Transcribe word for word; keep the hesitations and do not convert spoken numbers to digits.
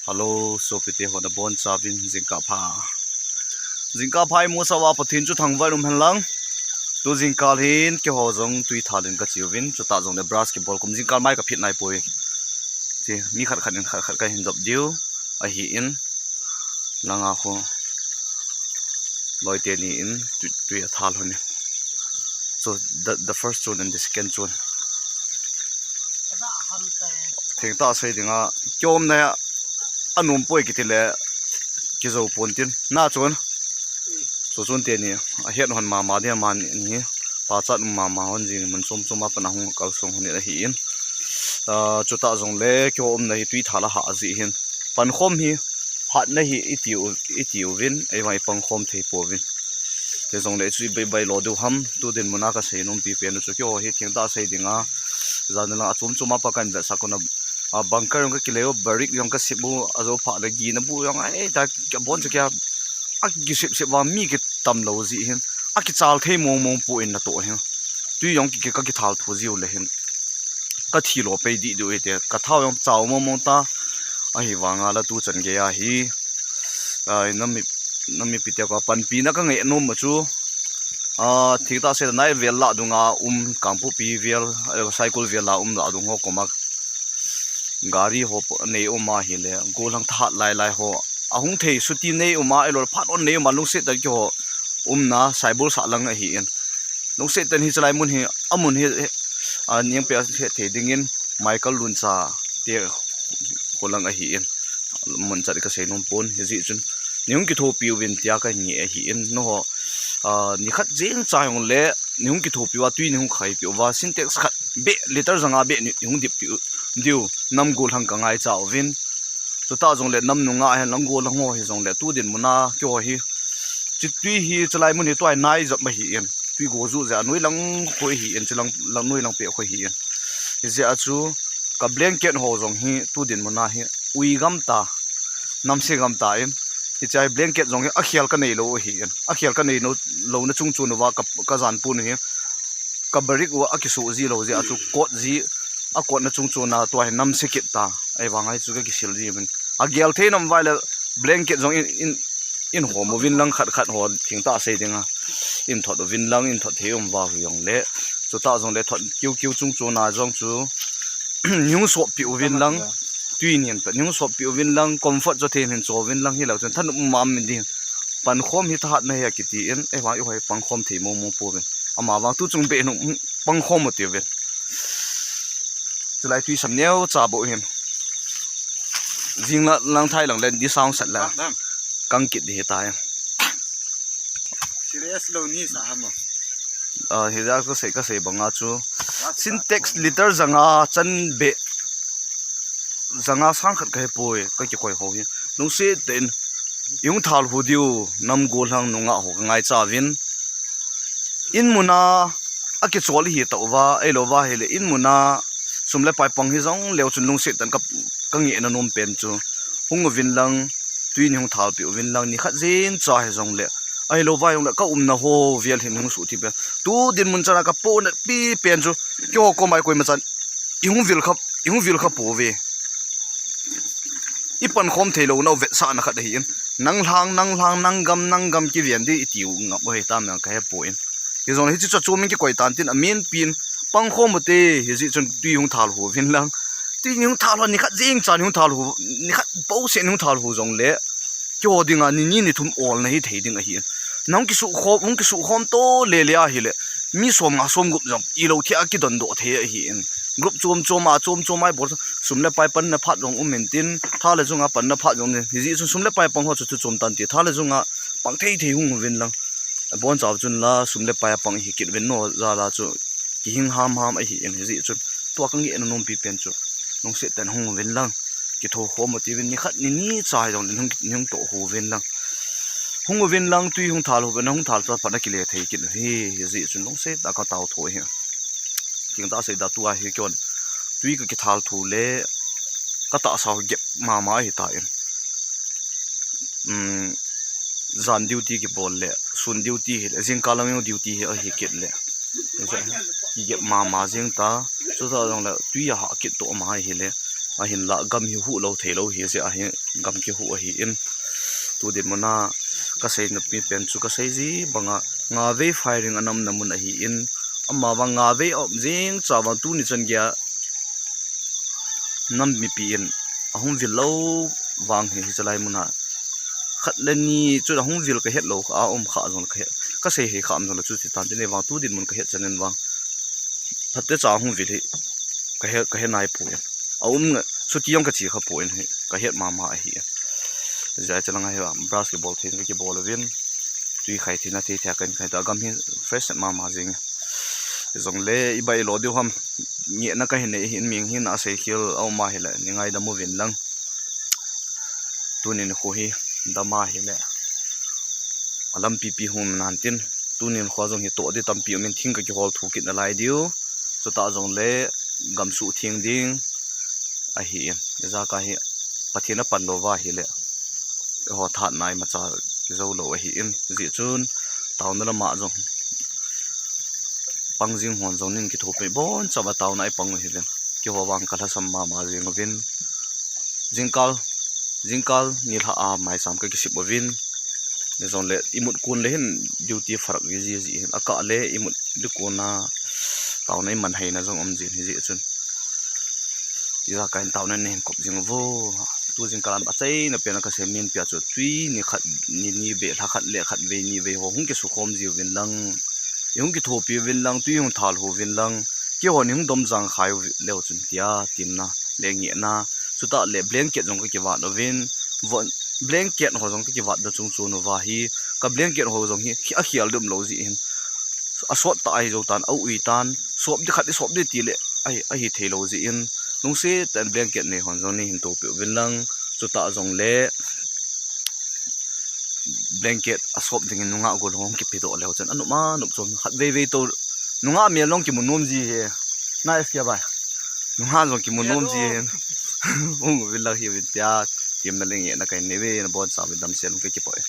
Hello, sopite ho nabonchauvin jingkah pha. Jingkah pha imusah uva Pathen chu thangvah in umhen lang. Tu jingkah hin keiho jong tui thal in kache uvin, chutah jongle brush kibol kum jingkah mai kaphet naipoi. Che, mi khat khat in khat khat kahin dop diu ahin, langa khu loite ni in tui, tui athal hon in. So the, the first chun and the second chun. Thengtah sei dinga, kiumna anom poi kiti le, kijou pon tin. Na chun. So chun teni, ahet hon mama dia man ni, pachat um mama hon jing mun chom chom a pat ahung kalsong hon in ahin. Ah, chutah jongle keiho umna hi tui thal ahah jeh hin. Pankhom hi, hatna hi iti u, iti uvin, eivang ipangkhom thei pouvin. Hijongle chu ibai bai lo diu ham, tu dinmun a kasei nompi pen u chu keiho hi thengtah sei dinga, jan lang a chom chom a pat kahin vetsah u na, a bunker jong kakilei u, barrack jong kasem u, ajou phat le gina bu jong, ei, ta, abon chu kia, akisep sep uva mi kitam lou jeh hin, akichal thei mong mong poi natoh hin. Tui jong ki, ki, kakithal thu jiu le hin. Kathi lo pei dih diu hite, kathao jong chao mong mong ta, ahivanga la tu chan gei ahi. Ai, nami, namipite ka panpina kangai nom u chu. Ah, thengtah sei nai vel lah dunga um Kangpokpi vel, eh, Saikul vel lah um lah dung ho koma. Gari ho po nei um ahile, gollhang thahat lai lai ho. Ahung thei suti nei um a, ahilou le phat on nei um a, lungset tah in keiho umna Saibulsah lang ahin. Lungset tah in hiche lai mun hi, amun hi, hi, a, ningpe ahet thei dingin, Michael Luncha te kho lang ahin. Mun chat kasei nom pon, hijeh chun. Nei hung kithopi uvin tia kangai ahin, nangho, a, nikhat jeng cha jongle, nei hung kithopi uva, tui nei hung khaipi uva, Sintex khat beh, liter janga beh nei hung dip pi u, diu, nam gollhang kangaicha uvin. Chutah jongle nam nungah hen lang gollhang ho hijongle tu dinmun a keiho hi. Chu tui hi, chu lai mun hi tua hi nai jep ahin. Tui go ju jeh a noi lang khu ahin, chu lang, lang noi lang peh khu ahin. Hijeh a chu ka blanket ho jong hi tu dinmun a hi ui gam ta, namse gam ta in. Hiche hi blanket jong hi akhel kanei lou ahin. Akhel kanei lou, louna chung chon uva ka, kajan pon u hi. Ka barrack u akisoh ji lou jeh a chu kot ji, akotna chung chon a tua hi namse kit ta. Ahivang a hi chu kakisil ji uvin. Agel thei nom uva ahile blanket jong in, in, in hom uvin lang khat khat ho thengtah sei dinga. In thot uvin lang, in thot thei um uva hijongle. Chutah jongle thot kiu kiu chung chon a jong chu. Nei hung soppi uvin lang. Tui nin pat, nei hung soppi uvin lang, comfort chu thei hin cho uvin lang hilou chun. Thanom um am ding. Pankhom hi thahatna hi akiti in, eivang eiho hi pangkhom thei mong mong pouvin. Amavang tu chung beh nung pangkhom u tiuvin. Chulai tui sam neo cha bou hin. Jing la lang thai lang le di sound set la. Kang kit di ta. Serious lou ni sa ham. Ah, hijeh a kasei, kasei banga chu. Sintex liter janga chan beh. Janga sang khat kahe poi, kakikoi ho hi. Lungset tah in, ihung thal hu diu, nam gollhang nungah ho kangaicha uvin. In mun a, akichol ihi tauva, ahilou va ahile, in mun a, sum le pai pang hijong leu chun lungset tah in ka, kangehna nom pen chu. Hung uvin lang, tui nei hung thalpi uvin lang, nikhat jeng cha hijongle. Ahilou va hijongle, ka umna ho vel hin hung suhthip pen. Tu dinmun chan a kapohnatpi pen chu, keiho koma koima chan, ihung vil kha, ihung vil kha pouve. Ipankhom thei louna u vetsahna khat ahin. Nang lhang, nang lhang, nang gam, nang gam kiven di itiu ngap u ahi tam jong kahe poi. Hijongle hiche chu achom in kikoi tan tin amin pin. Pangkhom u te, hijeh chun tui hung thal hu uvin lang. Tui nei hung thal hu, nikhat jeng cha nei hung thal hu, nikhat bouseh nei hung thal hu jongle. Keiho dinga ni ni ni thum olna hithei ding ahin. Nang kisuh khom, hung kisuh khom to le le ahile. Mi som nga som gup jong, ilou thei a kidondoh thei ahin. Group chom chom a, chom chom a ibol, sum le pai panna phat jong um in tin, tha le jung a panna phat jong in. Hijeh chun sum le pai pang ho chu thu chom tan ti, tha le jung a pang thei thei hung uvin lang. Abon chauva chun la, sum le pai a pang ihi kit uvin no, jal a chu. Kihing ham ham ahin, hijeh chun. Tua kangehna nompi pen chu. Lungset tah in hung uvin lang. Kitho khom u tiuvin, nikhat ni ni cha hijongle hung, hung toh hu uvin lang. Hung uvin lang, tui hung thal hu uvin, hung thal ta phat na kile thei kit u hi, hijeh chun lungset tah a katao tho hi. Thengtah sei da tua hi keiho. Tui kakithal thu le, katahsa u gep mama ahi tan. Um, jan duty kibol le, sun duty hile, jingkah lang duty hi ahi kit le. Kigep mama jeng ta, chutah jongle, tui ahah kit toh ma ahile. Ahinlah gam hi huhlou theilou hi jeh ahi, gam kihuh ahin. Tu dinmun a kasei napi pen chu kasei ji banga, nga vei firing ana umna mun ahin. Amavang nga vei aum jing cha vang tuni chan geiya nam mipi in ahung vil lou vang hi, hichelai mun a khat le ni chu ahung vil kahet lou, aum kha jong kahet, kasei hei kha um jong le chu ti tan tin, ahivang tu dinmun kahet chan in vang phatecha ahung vil hi kahe, kahe nai poi. Aum nge, chuti jong kache kha poi hi, kahet mama ahi. Jeh a chu langa hi brush kibol thei, kibol uvin. Tui khai theina thei thei a kahin khai ta, gam hi fresh mama jing. Jongle ibai lo diu ham, ngehna kahin nei hin, mihing hin asei khel aum ahile nei ngaidam uvin lang. Tuni nikho hi dam ahile alampi pi hung nan tin, tuni nikho jong hi toh ding tampi um in, thing kakihol thu kit nalai diu. Chutah jongle gam suhtheng ding ahin, ijeh a hi Pathen apan lou va ahile eiho thahatna imacha kijou lou ahin, hijeh chun taona lama jong pang jing hon jong nin kithopi bonchauva taona ipang u hivin, keiho vang kalhasam mama jing uvin. Jingkal, jingkal nilhah a maicham kakisip uvin. Hijongle imut kon le hin duty pharak ji ji hin, akah le imut ding kon a taona iman heina jong um jin, hijeh chun ijeh a hin taona nei hin kop jing uvo. Tu jingkal a achaina pen a kasei min pia chu, tui ni khat ni ni vei, lha khat le khat vei ni vei ho hung kisukhom ji uvin lang, ihung kithopi uvin lang, tui hung thalhu uvin lang, keihon ihung domjang khai uleu chun tia temna le ngehna. Chutah le blanket jong kakivat uvin, von, blanket ho jong kakivat na chung chun uva hi, ka blanket ho jong hi akhel ding umlou jeh hin, asot tah ahi jou tan, a-ui tan, sop ding khat isop ding tile ahi, ahi theilou jeh in, lungset tah in blanket nei hon jong nei hin tohpeh uvin lang. Chutah jongle blanket asop dingin nungah gol hung kipedoh leu chun anop anop chu khat vei vei tou, nungah mel jong kimu nom ji hi. Na S K bai, nungah jong kimu nom ji hin. Hung uvin lang hiuvin tia temna le ngehna kahin nei uve, nabonchauvin damsel un kakipah e.